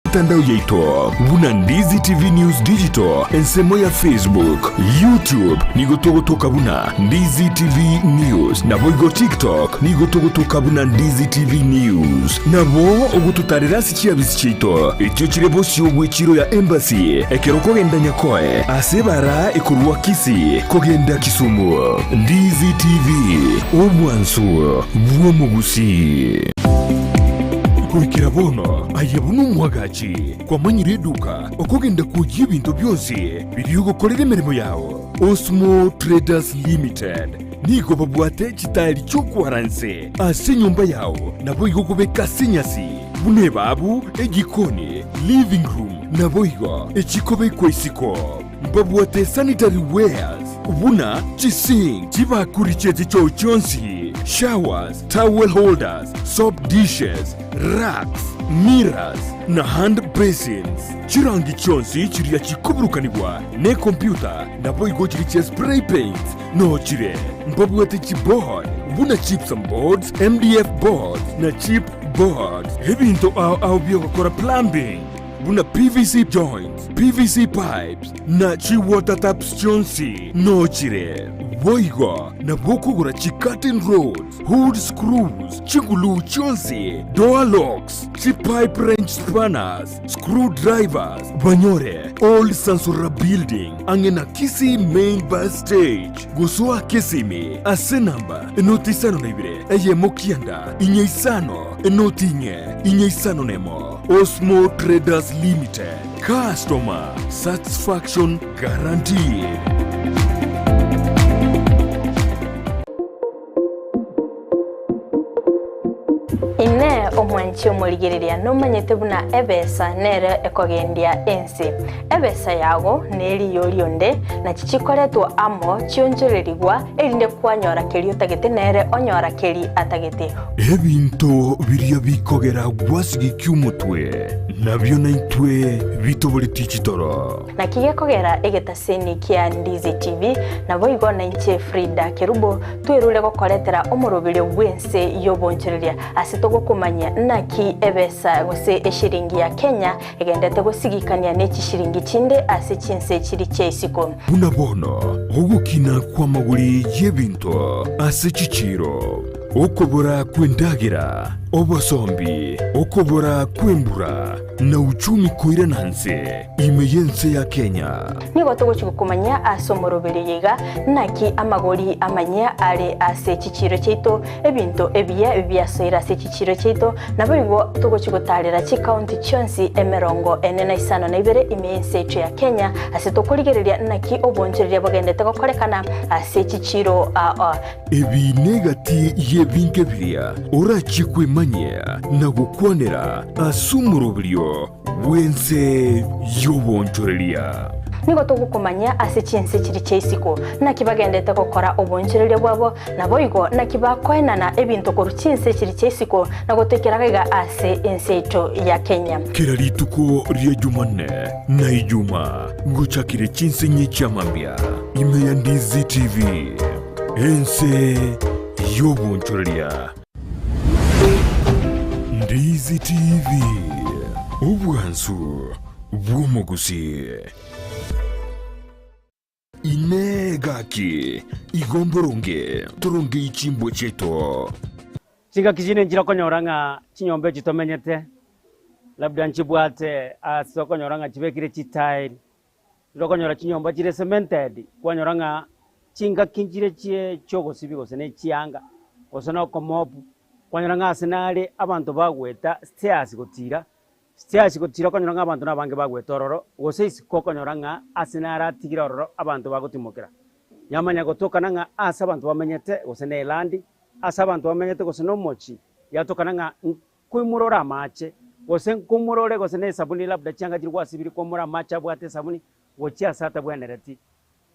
Emetandao yaito buna Ndizi TV News Digital, ensemo ya Facebook, YouTube nigo togotoka buna Ndizi TV News, naboigo TikTok nigo togotoka buna Ndizi TV News. Nabo ogototarera ase chiabisi chiaito echio chire bosio bw'echiro ya Embassy ekero okogenda Nyakoe ase ebara ekorwa Kisii kogenda Kisumu. Ndizi TV, obwansu bw'omogusii. Goikera bono aye buna omwagachi kwamanyire eduka okogenda kwoyia ebinto bionsi biria ogokorera emeremo yao. Osmo Traders Limited nigo babwate chitaeri chi'okwara inse ase enyomba yao naboigo kobeka ase enyasi buna ebabu, ejikoni, living room naboigo echikobekwa isiko. Mbabwate sanitary wares buna chisink, chibakuri chie chichoo chionsi, showers, towel holders, soap dishes, racks, mirrors, na hand basins. Chirangi chionsi chiria chikoburukanigwa nekompyuta naboigo chiria chia spray paints noo chire. Mbabwate chiboard buna gypsum boards, MDF boards na chip boards. Ebinto ao ao biogokora plumbing buna PVC joints, PVC pipes, na chi-water taps chionsi noo chire. Boigo nabwo okogora chi-curtain rods, hood screws, chiguluu chionsi, door locks, chi-pipe wrench spanners, screw drivers, banyore Old Sansora Building ang'e na Kisii Main Bus Stage. Gosoa Kisimi ase namba enoti isano na ibere eyemo kianda inye isano enoti inye inye isano nemo. Osmo Traders Limited, Customer Satisfaction Guaranteed. Inee! Omwanchi omorigereria nomanyete buna ebesa nere ekogendia ense? Ebesa yago neriyo rionde, nachi chikoretwa amo chionchorerigwa, erinde kwanyora keria otagete nere onyora keria atagete. Ebinto biria bikogera gwasigikia omotwe, nabio naintwe bitoboretie chitoro. Naki gekogera egetaseni kia Ndizi TV, naboigo nainche Frida Kerubo, twerure gokoretera omoroberio bw'ense y'obonchoreria ase togokomanyia naki ebesa gose eshiringi ya Kenya egendete gosigikania ne chishiringi chinde ase chinse chiri chia isiko. Buna bono ogokina kw'amagori y'ebinto ase chichiiro, okobora kw'endagera, obosombi, okobora kw'embura, na uchumi koirana nse ime y'ense ya Kenya. Nigo togochia gokomanyia ase omoroberio oyo iga, naki amagori amanyia are ase chichiiro chiaito, ebinto ebiya biasoire ase chichiiro chiaito, naboigo togochia gotaarera chikaunti chionsi emerongo ene na isano na ibere ime y'ense yaito ya Kenya, ase tokorigereria naki obonchoreria bogendete gokorekana ase chichiiro aa. Ebi negati y'ebinto ebiria orachie kwemanyia na gokwanera ase omoroberio bw'ense y'obonchoreria. Nigo togokomanyia ase chinse chiria chia isiko, naki bagendete gokora obonchoreria bwabo, naboigo naki bakoenana ebinto korwa chinse chiria chia isiko na gotoikera gaiga ase ense yaito ya Kenya. Kera rituko ria Jumanne na Ijumaa ngochakire chinsinyi chia mambia ime ya Ndizi TV, ense y'obonchoreria. Ndizi TV, obwansu bw'omogusii. Inee gaki, igo mboronge torongei chimbwa chiaito? Chingaki chinde nchire okonyora ng'a chinyomba echi tomenyete, labda nchibwate ase okonyora ng'a chibekire chitile, Rero okonyora chinyomba chire cemented, kwanyora ng'a chingaki nchire chie chiogosibia gose ne chianga, gose na okomopu, kwanyora ng'a ase nare abanto bagoeta stairs gotira, stairs gotira okonyora ng'a abanto nabange bagoeta ororo, gose isiko okonyora ng'a ase nare atigire ororo abanto bagotimokera. Yamanya gotokana ng'a ase abanto bamenyete gose ne elandi, ase abanto bamenyete gose na omochie, yatokana ng'a Nkoimora ore amache, gose nkoumora ore gose nesabuni, labda chianga chiria gwasibirie koumora amache abwate esabuni gochia ase atabwenereti.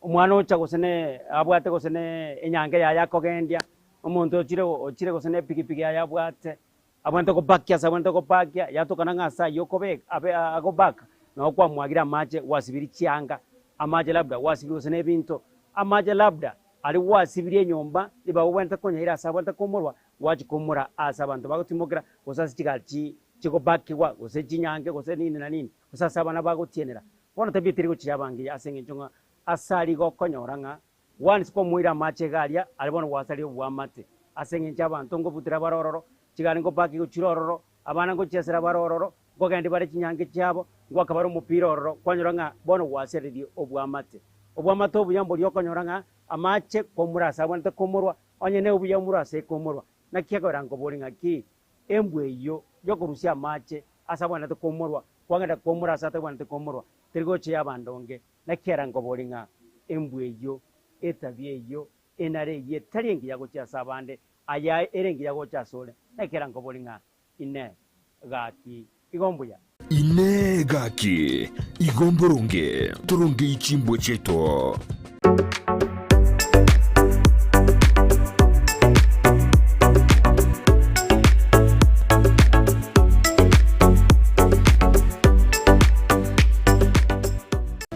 Omwana ocha gose ne abwate gose ne enyange yaye akogendia, omonto ochire ochire gose ne epikipiki yaye abwate, abwenerete gopakia ase abwenerete gopakia, yatokana ng'a ase ayio okobeka abe agobaka, nabo kwamwagire amache gwasibirie chianga, amache labda gwasibirie gose na ebinto, amache labda aria gwasibirie enyomba, ribaga obwenerete konyaira ase abwenerete koumorwa, Gwachia koumora aase abanto bagotimokera, gose ase chigari chi. chigobakigwa, gose chinyange, gose nini na nini, gose ase abana bagotienera. Bono tabia teri gochia abangiya ase eng'encho ng'a ase aria igo okonyora ng'a once kwamoire amache iga aria, aria bono gwasaria oboamate ase eng'encho abanto nkobutera bare ororo, chigari nkobakigwa chire ororo, abana nkochiesera bare ororo, nkogendia bare chinyange chiabo, ngoaka bare omopira ororo, kwanyora ng'a bono gwasaririe oboamate. Oboamate obuya mboria okonyora ng'a amache komura ase abwenerete komorwa, onye ne obuya omorwe ase ekomorwa. Naki ekogera nkoboria ng'aki embwa eyio yokorusia amache ase abwenerete komorwa, kwagenda komora ase atabwenerete komorwa, teri gocha y'abandonge. Naki era nkoboria ng'a embwa eyio, etabia eyio, enare eyio etari engiya gochia ase abande, aya ere engiya gocha asore. Naki era nkoboria ng'a Inee! Gaki, igo mbuya? Inee! Gaki, igo mboronge torongei chimbwa chiaito?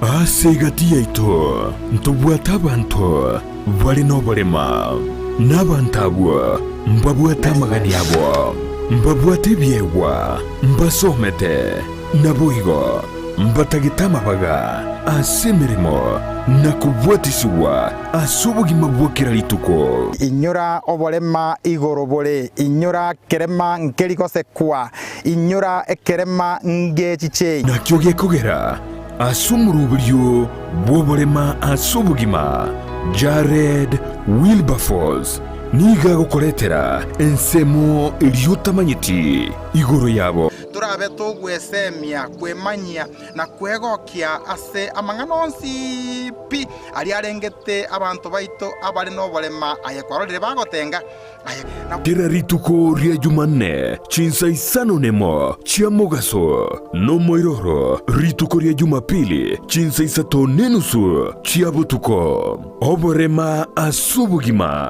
Ase egati yaito ntobwate abanto bare noborema, na abanto abwo mbabwate amagani abo, mbabwate ebiegwa, mbasomete, naboigo mbatagete amabaga ase emeremo na kobwatisigwa ase obogima bwa kera rituko. Inyora oborema igoro bore, inyora kerema nkeri gosekwa, inyora ekerema ngechichei. Nakio gekogera ase omoroberio bw'oborema ase obogima, Jared Wilberforce nigo agokoretera ensemo eria otamanyeti igoro yabo. Torabe togwesemia, kwemanyia, na kwegokia ase amang'ana onsi pi aria arengete abanto baito abare noborema, aye kwarorire bagotenga, aye na. Kera rituko ria Jumanne chinsa isano nemo chia mogaso, nomoiroro rituko ria Jumapili chinsa isato nenusu chia botuko. Oborema ase obogima.